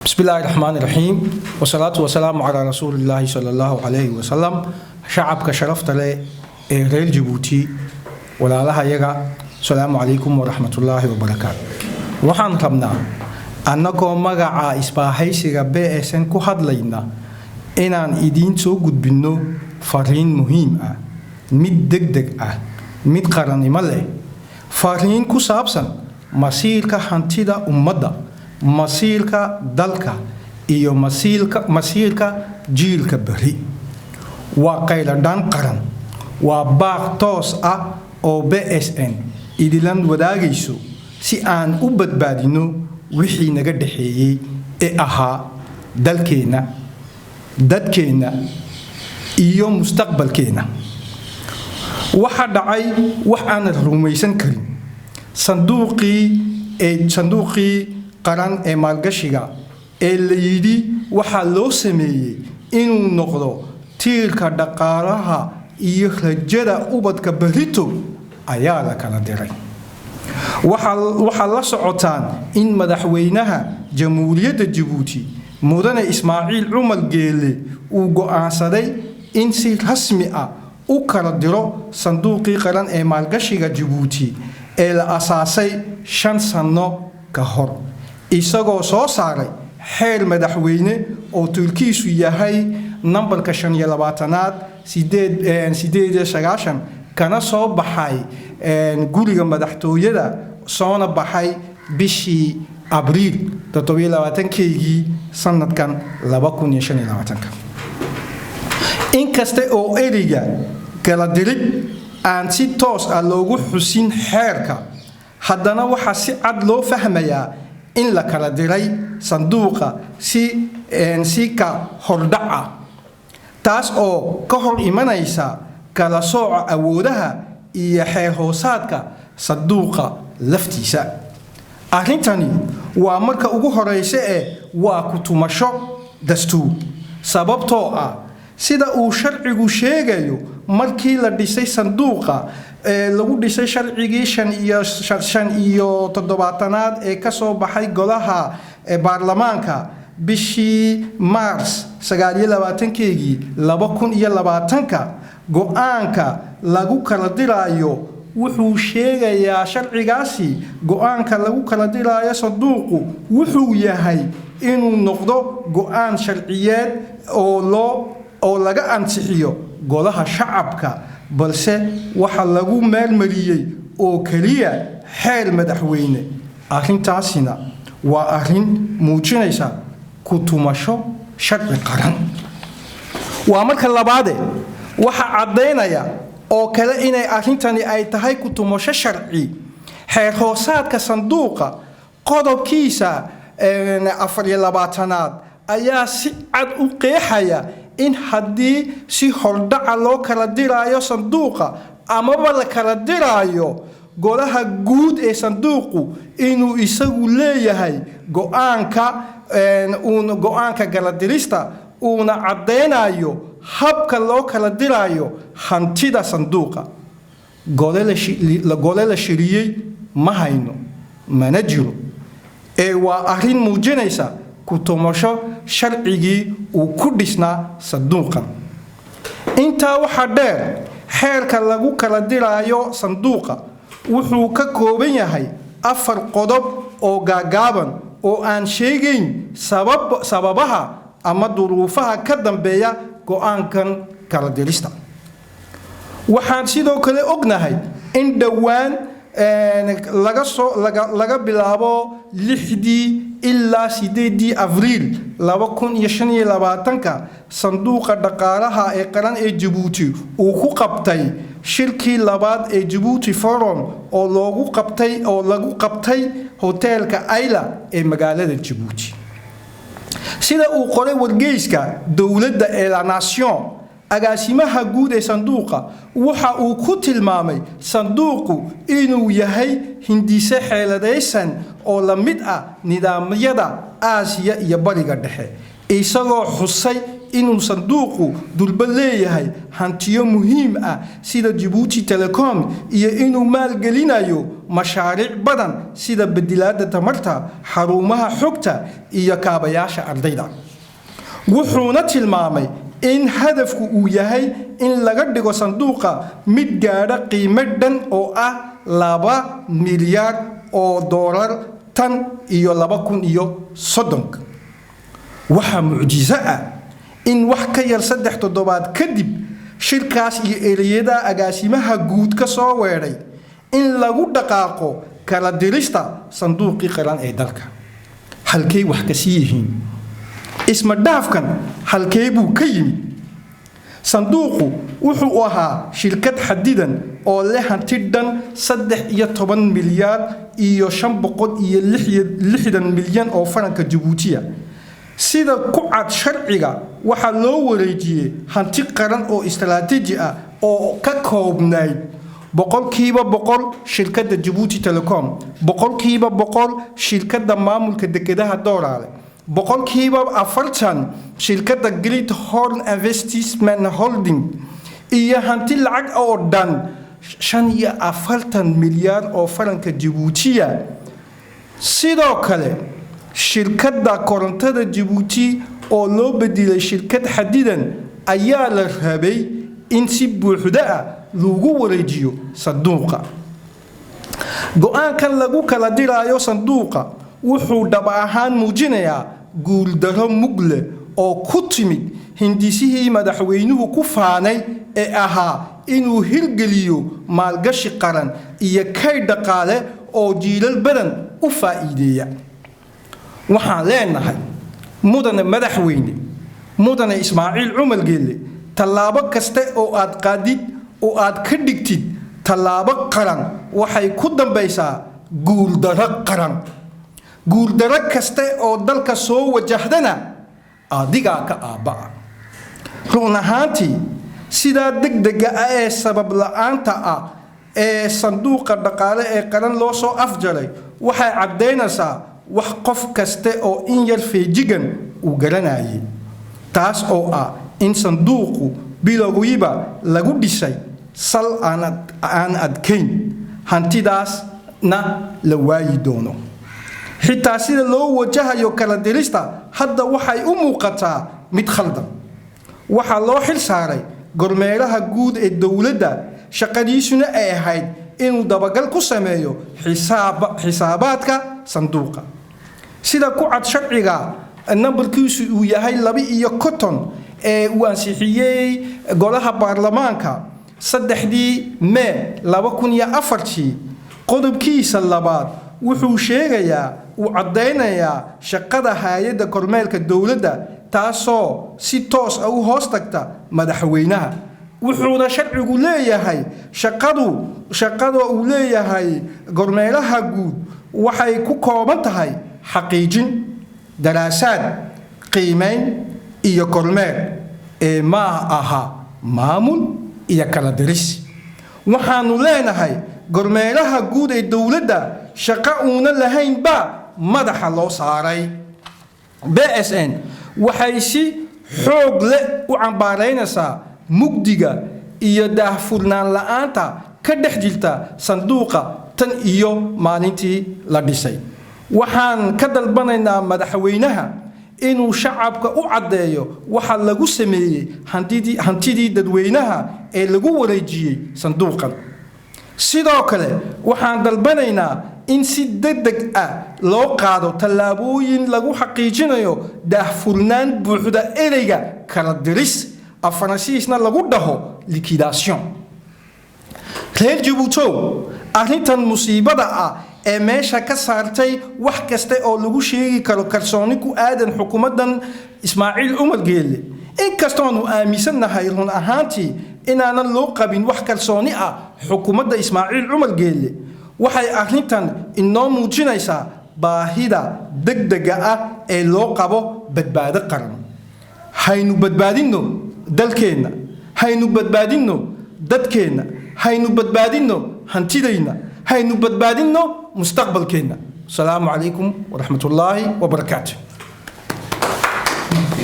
بسم الله الرحمن الرحيم، والصلاة والسلام على رسول الله صلى الله عليه وسلم. Shacabka sharafta leh ee reer Jabuuti, walaalaha yaga, asalaamu calaykum waraxmatullaahi wabarakaatu. Waxaan rabnaa, annagoo magaca isbaahaysiga PSN ku hadlayna, inaan idiin soo gudbinno fariin muhiim ah, mid degdeg ah, mid qarannimo leh, fariin ku saabsan masiirka hantida ummadda, masiirka dalka iyo masiirka jiilka beri. Waa qayladhaan qaran, waa baaq toos ah oo PSN idilan wadaagayso si aan u badbaadinno wixii naga dhexeeyey ee ahaa dalkeenna, dadkeenna iyo mustaqbalkeenna. Waxa dhacay wax aanan rumaysan karin. Sanduuqii qaran ee maalgashiga ee la yidhi waxaa loo sameeyey inuu noqdo tiirka dhaqaalaha iyo rajada ubadka berito ayaa la kala diray. Waxaa la socotaan in madaxweynaha Jamhuuriyadda Jabuuti, Mudane Ismaaciil Cumar Geele, uu go'aansaday in si rasmi ah u kala diro Sanduuqii Qaran ee Maalgashiga Jabuuti ee la asaasay 5 sanno ka hor, isagoo soo saaray xeer madaxweyne oo tiirkiisu yahay nambarka 25aad 98, kana soo baxay guriga madaxtooyada, soona baxay bishii Abriil 27keygii sanadkan 2025-ka. Inkasta oo ereyga kala dirid aan si toos ah loogu xusin xeerka, haddana waxaa si cad loo fahmayaa in la kala diray sanduuqa si ka hordhac ah, taas oo ka hor imanaysa kala sooca awoodaha iyo xeer hoosaadka sanduuqa laftiisa. Arrintani waa marka ugu horeysa ee waa ku tumasho dastuur, sababtoo ah sida uu sharcigu sheegayo, markii la dhisay sanduuqa ee lagu dhisay sharcigii 75aad ee kasoo baxay golaha baarlamaanka bishii Maars 29-keygii 2020-ka, go-aanka lagu kala diraayo wuxuu sheegayaa sharcigaasi, go-aanka lagu kala diraayo sanduuqu wuxuu yahay inuu noqdo go-aan sharciyeed oo laga ansixiyo golaha shacabka, balse waxa lagu meelmariyey oo keliya xeer madaxweyne. Arrintaasina waa arrin muujinaysa ku tumasho sharci qaran. Waa marka labaade, waxa caddaynaya oo kale inay arrintani ay tahay ku tumasho sharci, xeer hoosaadka sanduuqa qodobkiisa 24aad ayaa si cad u qeexaya in haddii si hordhaca loo kala diraayo sanduuqa amaba la kala diraayo, golaha guud ee sanduuqu inuu isagu leeyahay go-aanka kaladirista, uuna caddaynayo habka loo kala diraayo hantida sanduuqa. Gole la shiriyey ma hayno, mana jiro, ee waa arrin muujinaysa ku tumasho sharcigii uu ku dhisnaa sanduuqan. Intaa waxaa dheer, xeerka lagu kala diraayo sanduuqa wuxuu ka kooban yahay afar qodob oo gaagaaban oo aan sheegayn sababaha ama duruufaha ka dambeeya go-aankan kala dirista. Waxaan sidoo kale ognahay in dhowaan laga soo laga bilaabo 6dii ilaa 8dii Abriil 2025-ka, Sanduuqa Dhaqaalaha ee Qaran ee Jabuuti uu ku qabtay shirkii labaad ee Jabuuti Forum oo lagu qabtay hoteelka Ayla ee magaalada Jabuuti. Sida uu qoray wargeyska dowladda ee La Nation, agaasimaha guud ee sanduuqa waxa uu ku tilmaamay sanduuqu inuu yahay hindise xeeladaysan oo la mid ah nidaamyada Aasiya iyo Bariga Dhexe, isagoo xusay Inuu sanduuqu dulba leeyahay hantiyo muhiim ah sida Djibouti Telecom iyo inuu maalgelinayo mashaariic badan sida bedilaada tamarta, xarumaha xogta iyo kaabayaasha ardayda. Wuxuuna tilmaamay in hadafku uu yahay in laga dhigo sanduuqa mid gaadha qiimo dhan oo ah 2 milyaar oo doolar tan iyo 2030-ka. Waxaa mucjiso ah in wax ka yar 3 toddobaad kadib shirkaas iyo ereyada agaasimaha guud ka soo weedhay in lagu dhaqaaqo kala dirista sanduuqii qaran ee dalka. Halkay wax ka sii yihiin? Isma dhaafkan halkee buu ka yimid? Sanduuqu wuxuu ahaa shirkad xadidan oo leh hanti dhan 13 milyaar iyo 560 milyan oo faranka Jabuutiya. Sida ku cad sharciga, waxaa loo wareejiyey hanti qaran oo istaraatiiji ah oo ka koobnayd 100% shirkadda Djibouti Telecom, 100% shirkadda maamulka dekedaha Dooraale, 40% shirkadda Great Horn Investment Holding iyo hanti lacag oo dhan 45 milyaar oo faranka Jabuutiya. Sidoo kale, shirkadda korontada Jabuuti oo loo bedelay shirkad xadidan ayaa la rabay in si buuxda ah lagu wareejiyo sanduuqa. Go-aankan lagu kala diraayo sanduuqa wuxuu dhab ahaan muujinayaa guuldaro mugle oo ku timid hindisihii madaxweynuhu ku faanay ee ahaa inuu hirgeliyo maalgashi qaran iyo kayd dhaqaale oo jiilal badan u faa'iideeya. Waxaan leenahay, mudane madaxweyne, mudane Ismaaciil Cumar Geelle, tallaabo kaste oo aad qaadid oo aad ka dhigtid tallaabo qaran waxay ku dambaysaa guuldaro qaran. Guuldaro kaste oo dalka soo wajahdana adigaa ka aabba'a. Run ahaantii, sidaa degdega ah ee sabab la'aanta ah ee sanduuqa dhaqaale ee qaran loo soo afjaray waxay caddaynaysaa wax qof kaste oo in yar feejigan uu garanayay, taas oo ah in sanduuqu bilowgiiba lagu dhisay sal aan adkayn, hantidaasna la waayi doono. Xitaa sida loo wajahayo kala dirista hadda waxay u muuqataa mid khaldan. Waxaa loo xil saaray gormeeraha guud ee dowladda, shaqadiisuna ay ahayd inuu dabagal ku sameeyo xisaabaadka sanduuqa. Sida ku cad sharciga nambarkiisu uu yahay 52 ee uu ansixiyey golaha baarlamaanka 3-dii Mee 2004-tii, qodobkiisa labaad wuxuu sheegayaa, uu caddaynayaa shaqada hay-adda kormeelka dowladda, taasoo si toos ah u hoos tagta madaxweynaha. Wuxuuna sharcigu leeyahay shaqada uu leeyahay gormeeraha guud waxay ku kooban tahay xaqiijin, daraasaad, qiimayn iyo kormeer ee ma aha maamul iyo kala diris. Waxaanu leenahay, gormeeraha guud ee dowladda shaqo uuna lahayn baa madaxa loo saaray. BSN waxay si xoog leh u cambaaraynaysaa mugdiga iyo daahfurnaan la'aanta ka dhex jirta sanduuqa tan iyo maalintii la dhisay. Waxaan ka dalbanaynaa madaxweynaha inuu shacabka u caddeeyo waxa lagu sameeyey hantidii dadweynaha ee lagu wareejiyey sanduuqan. Sidoo kale, waxaan dalbanaynaa in si degdeg ah loo qaado tallaabooyin lagu xaqiijinayo daahfurnaan buuxda. Ereyga kala diris af Faransiisna lagu dhaho liquidation. Reer Jabuutow, arrintan musiibada ah ee meesha ka saartay wax kasta oo lagu sheegi karo kalsooni ku aadan xukuumaddan Ismaaciil Cumar Geelle, inkastoonu aaminsannahay run ahaantii inaanan loo qabin wax kalsooni ah xukuumadda Ismaaciil Cumar Geelle, waxay arrintan inoo muujinaysaa baahida degdega ah ee loo qabo badbaado qaran. Haynu badbaadinno dalkeenna, haynu badbaadinno dadkeenna, haynu badbaadinno hantidayna, haynu badbaadinno mustaqbalkeenna. Asalaamu calaykum waraxmatullaahi wabarakaatu.